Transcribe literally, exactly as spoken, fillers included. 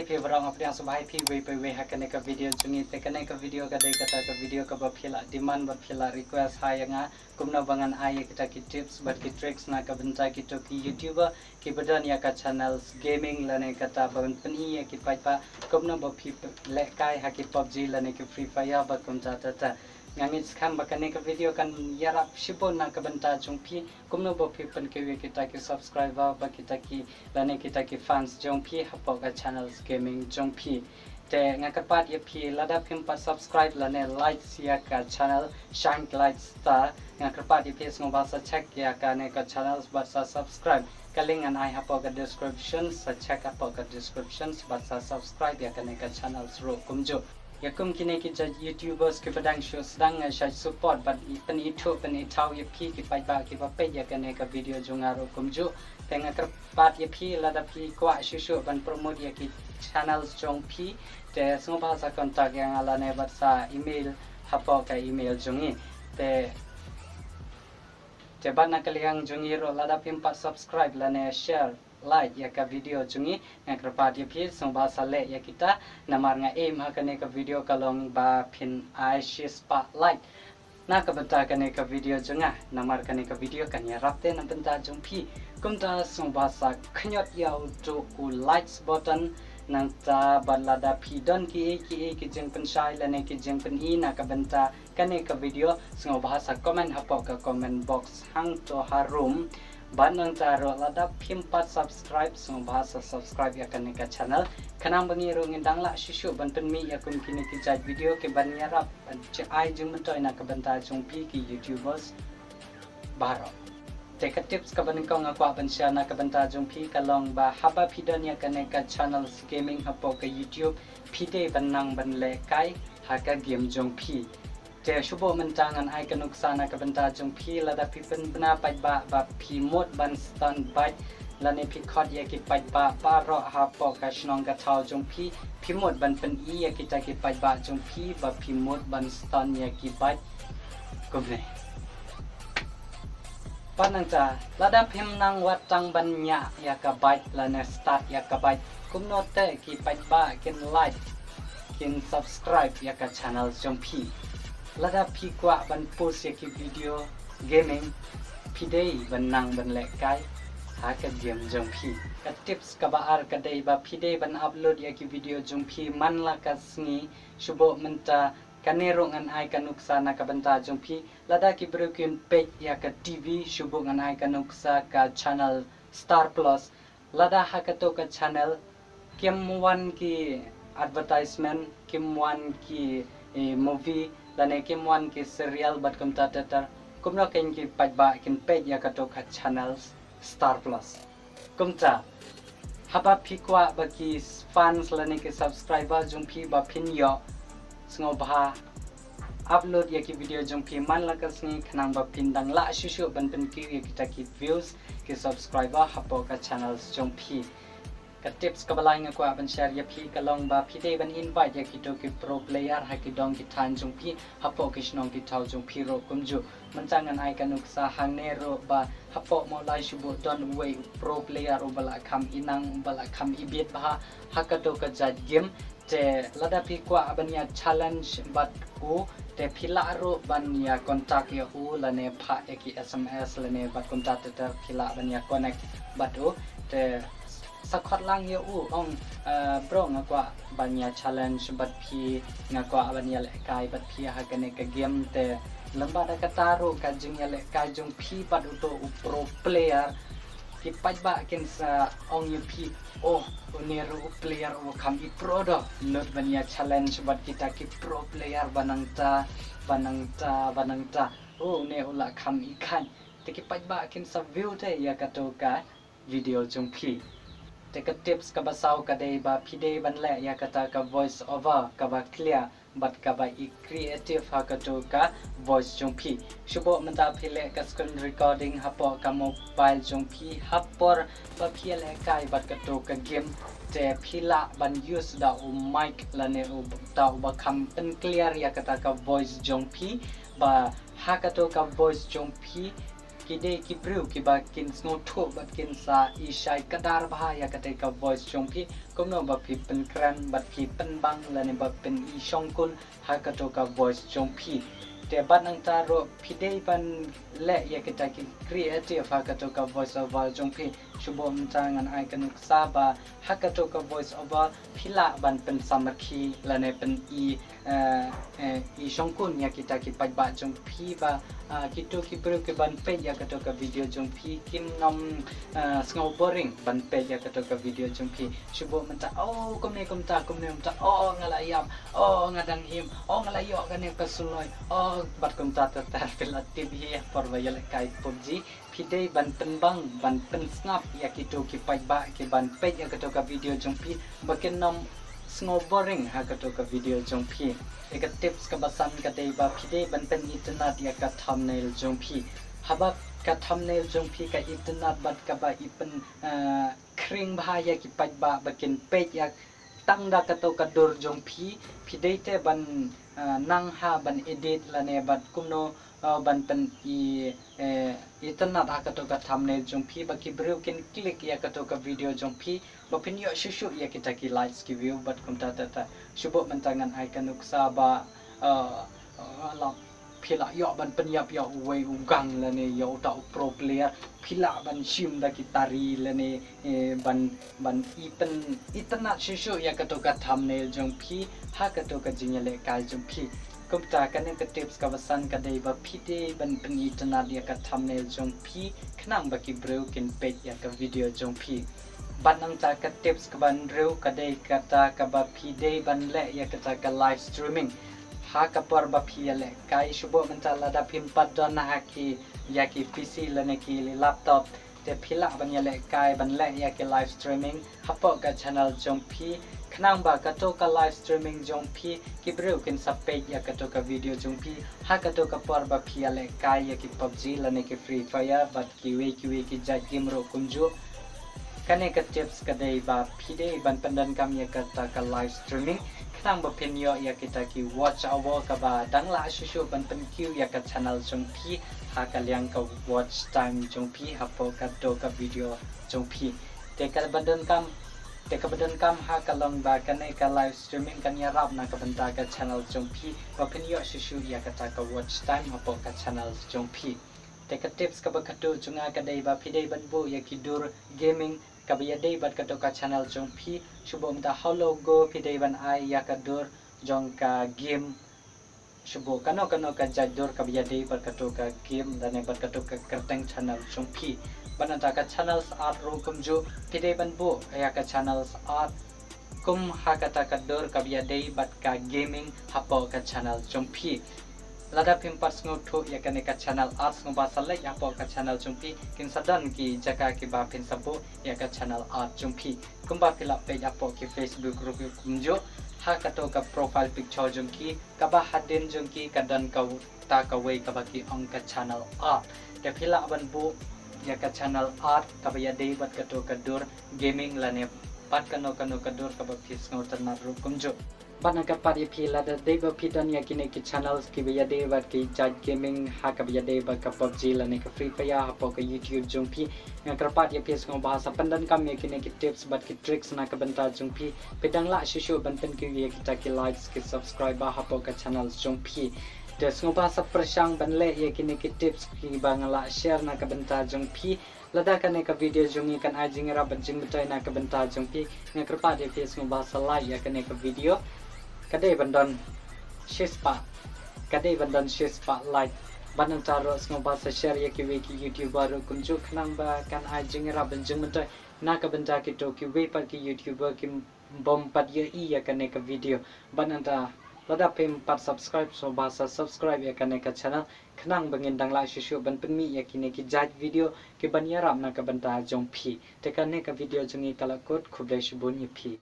Phi baroh, nga pdiang sngewbha ïa phi uwei pa uwei ha kane ka video jong ngi. Te kane ka video ka dei kata ka video kaba phi la demand bad phi la request ha ïa nga kumno ba ngan ai ïa kita ki tips bad ki tricks na ka bynta kito ki YouTuber kiba don ïa ka channels gaming lane kata ban pyni ïa ki paidbah kumno ba phi lehkai ha ki PUBG lane ki Free Fire bad kumta ter ter. Nga ngeit skhem ba kane ka video kan ïarap shibun na ka bynta jong phi kumno ba phi pynkiew ïa kita ki subscriber bad kita ki lane kita ki fans jong phi hapoh ka channels gaming jong phi. Te nga kyrpad ïa phi, lada phim pat subscribe lane like ïa ka channel Shine Light Star, nga kyrpad ïa phi sngewbha sa check ïa kane ka channels bad sa subscribe. Ka link ngan ai hapoh ka description, sa check hapoh ka description bad sa subscribe ïa kane ka channels ruh kumjuh. Ïa kum kine ki jait YouTubers kiba dang shu sdang, nga shait support bad i pynithuh pynithaw ïa phi ki paidbah kiba peit ïa kane ka video jong nga ruh kumjuh. Te nga kyrpad ïa phi, lada phi kwah shuh shuh ban promote ïa ki channels jong phi, te sngewbha sa contact ïa nga lane bad sa email hapoh ka email jong ngi. Te te bad na ka liang jong ngi ruh, lada phim pat subscribe lane share, like ïa ka video jong ngi, nga kyrpad ïa phi sngewbha sa leh ïa kita, namar nga aim ha kane ka video ka long ba phin ai shi spah like na ka bynta kane ka video jong nga, namar kane ka video kan ïarap te na bynta jong phi. Kumta sngewbha sa khñiot ïa uto u likes button, nangta bad lada phi don kiei kiei ki jingpynshai lane ki jingpyni na ka bynta kane ka video, sngewbha sa comment hapoh ka comment box hangto harum. Bad nangta ruh, lada phim pat subscribe, sngewbha sa subscribe ïa kane ka channel, khnang ba ngi ruh ngin dang lah shuh shuh ban pynmih ïa kum kine ki jait video kiban ïarap, ban ai jingmyntoi na ka bynta jong phi ki YouTubers baroh. Te ka tips kaba nyngkong nga kwah ban share na ka bynta jong phi ka long ba haba phi don ïa kane ka channels gaming hapoh ka YouTube, phi dei ban nang ban lehkai ha ka game jong phi. Te shu buh mynta ngan ai ka nuksa na ka bynta jong phi, lada phi pynbna paidbah ba phi mut ban stun bike lane phi khot ïa ki paidbah baroh hapoh ka shnong ka thaw jong phi, phi mut ban pyni ïa kita ki paidbah jong phi ba phi mut ban stun ïa ki bike kumne. Bad nangta, lada phim nang wat tang ban ñiah ïa ka bike lane start ïa ka bike, kumno te ki paidbah kin like, kin subscribe ïa ka channel jong phi? Lada phi kwah ban post ïa ki video gaming, phi dei ban nang ban lehkai ha ka game jong phi. Ka tips kaba ar ka dei ba phi dei ban upload ïa ki video jong phi man la ka sngi. Shu buh mynta, kane ruh ngan ai ka nuksa na ka bynta jong phi. Lada ki briew kin peit ïa ka TV, shu buh ngan ai ka nuksa ka channel Star Plus. Lada ha kato ka channel kim wan ki advertisement, kim wan ki, eh, movie lane kim wan ki serial bad kumta ter ter, kumno kein ki paidbah kin peit ïa kato ka channel Star Plus? Kumta, haba phi kwah ba ki fans lane ki subscriber jong phi ba phin ïoh, sngewbha upload ïa ki video jong phi man la ka sngi, khnang ba phin dang lah shuh shuh ban pynkiew ïa kita ki views, ki subscriber hapoh ka channels jong phi. Ka tips kaba lai nga kwah ban share ïa phi ka long ba phi dei ban invite ïa kito ki pro player ha ki dong ki thaiñ jong phi, hapoh ki shnong ki thaw jong phi ruh kumjuh. Mynta ngan ai ka nuksa hangne ruh ba hapoh Mawlai shu buh don uwei u pro player uba la kham i nang, uba la kham i bit bha ha kato ka jait game. Te lada phi kwah ban ïa challenge bad u, te phi lah ruh ban ïa contact ïa u lane phah ïa ki SMS lane bad kumta ter ter, phi lah ban ïa connect bad u. Te sa khot lang ïa u, ong, eh, bro, nga kwah ban ïa challenge bad phi, nga kwah ban ïa lehkai bad phi ha kane ka game. Te lem bad da kata ruh, ka jingïalehkai jong phi bad uto u pro player, ki paidbah kin sa ong ïa phi, "Oh, une ruh u player uba kham i pro doh, nud ban ïa challenge bad kita ki pro player ba nangta, ba nangta, ba nangta. Oh, une u la kham i khaiñ." Te ki paidbah kin sa view te ïa kato ka video jong phi. Te ka tips kaba saw ka dei ba phi dei ban leh ïa kata ka voice over kaba clear bad kaba i creative ha kato ka voice jong phi. Shu buh mynta phi leh ka screen recording hapoh ka mobile jong phi ha por ba phi ïalehkai bad kato ka game. Te phi lah ban use da u mic lane u, da uba kham pynclear ïa kata ka voice jong phi, ba ha kato ka voice jong phi ki dei ki briew kiba kin sngewthuh bad kin sa i shai kdar bha ïa kata ka voice jong phi, kumno ba phi pynkren bad phi pynbang lane ba pyn i shongkun ha kato ka voice jong phi. Te bad nangta ruh phi dei ban leh ïa kita ki creative ha kato ka voice over jong phi. Shu bud mynta ngan ai ka nuksa ba ha kato ka voice over phi lah ban pynsamrkhie lane pyn i, eh, eh, i shongkun ïa kita ki paidbah jong phi ba, ah, kito ki briew ki ban peit ïa kato ka video jong phi kim nym, eh, sngew boring ban peit ïa kato ka video jong phi. Shu bud mynta, oh kumne kumta, kumne kumta, oh nga la ïap, oh nga dang im, oh nga la ïoh kane ka suloi, oh bad kumta ter ter. Phi la tip hi ha por ba ïalehkai PUBG phi dei ban pynbang, ban pynsngap ïa kito ki paidbah ki ban peit ïa kato ka video jong phi ba kin nym sngew boring ha kato ka video jong phi. Ïa ka tips kaba san ka dei ba phi dei ban pynitynnad ïa ka thumbnail jong phi. Haba ka thumbnail jong phi ka itynnad bad kaba i pyn, eh, khring bha ïa ki paidbah ba kin peit ïa tang da kato ka dur jong phi, phi dei te ban, ah, nang ha ban edit lane bad kumno, ah, ban pyn i, eh, itynnad ha kato ka thumbnail jong phi ba ki briew kin click ïa kato ka video jong phi ba phin ïoh shuh shuh ïa kita ki likes ki view bad kumta ter ter. Shu bud mynta ngan ai ka nuksa ba, ah, ah, la phi la ïoh ban pynïap ïa uwei u gang lane ïa uta u pro player, phi lah ban shim da ki tari lane, eh, ban, ban i pyn, itynnad shuh shuh ïa kato ka thumbnail jong phi ha kato ka jingïalehkai jong phi. Kumta kane ka tips kaba san ka dei ba phi dei ban pynitynnad ïa ka thumbnail jong phi khnang ba ki briew kin peit ïa ka video jong phi. Bad nangta ka tips kaba hynriew ka dei kata kaba phi dei ban leh ïa kata ka live streaming ha ka por ba phi ïalehkai. Shu bud mynta lada phim pat don ha ki, ïa ki PC lane ki laptop, te phi lah ban ïalehkai ban leh ïa ki live streaming hapoh ka channel jong phi khnang ba kato ka live streaming jong phi ki briew kin sa peit ïa kato ka video jong phi ha kato ka por ba phi ïalehkai ïa ki PUBG lane ki Free Fire bad kiwei kiwei ki jait game ruh kumjuh. Kane ka tips ka dei ba phi dei ban pyndonkam ïa kata ka live streaming khnang ba phin ïoh ïa kita ki watch hour kaba dang lah shuh shuh ban pynkiew ïa ka channel jong phi ha ka liang ka watch time jong phi hapoh kato ka video jong phi. Te kaba donkam, te kaba donkam ha ka long ba kane ka live streaming kan ïarap na ka bynta ka channel jong phi ba phin ïoh shuh shuh ïa kata ka watch time hapoh ka channel jong phi. Te ka tips kaba khatduh jong nga ka dei ba phi dei ban buh ïa ki dur gaming kaba ïadei bad kato ka channel jong phi. Shu bud mynta halor logo phi dei ban ai ïa ka dur jong ka game. Shu bud kano kano ka jait dur kaba ïadei bad kato ka game lane bad kato ka kyrteng channel jong phi. Bad nangta ka channels art ruh kumjuh phi dei ban buh ïa ka channels art kum ha kata ka dur kaba ïadei bad ka gaming hapoh ka channel jong phi. Lada phim pat sngewthuh ïa kane ka channel art, sngewbha sa leit hapoh ka channel jong phi, kin sa don ki jaka kiba phin sa buh ïa ka channel art jong phi. Kumba phi lah peit hapoh ki Facebook ruh kumjuh, ha kato ka profile picture jong ki, kaba hadien jong ki ka don kata kawei kaba ki ong ka channel art. Te phi lah ban buh ïa ka channel art kaba ïadei bad kato ka dur gaming lane bad kano kano ka dur kaba phi sngewtynnad ruh kumjuh. Bad nga kyrpad ïa phi lada dei ba phi don ïa kine ki channels kiba ïadei bad ki jait gaming ha kaba ïadei bad ka PUBG lane ka Free Fire hapoh ka YouTube jong phi, nga kyrpad ïa phi sngewbha sa pyndonkam ïa kine ki tips bad ki tricks na ka bynta jong phi. Phi dang lah shuh shuh ban pynkiew ïa kita ki likes ki subscriber hapoh ka channels jong phi. Te sngewbha sa pyrshang ban leh ïa kine ki tips kiba nga lah share na ka bynta jong phi. Lada kane ka video jong ngi kan ai jingïarap bad jingmyntoi na ka bynta jong phi, nga kyrpad ïa phi sngewbha sa like ïa kane ka video. Ka dei ban don shispah, ka dei ban don shispah like. Bad nangta ruh sngewbha sa share ïa kiwei ki YouTuber ruh kumjuh khnang ba kan ai jingïarap bad jingmyntoi na ka bynta kito kiwei pat ki YouTuber ki bym pat ïohi ïa kane ka video. Bad nangta lada phim pat subscribe sngewbha sa subscribe ïa kane ka channel khnang ba ngin dang lah shuh shuh ban pynmih ïa kine ki jait video kiban ïarap na ka bynta jong phi. Te kane ka video jong ngi ka la kut, khublei shibun ïa phi.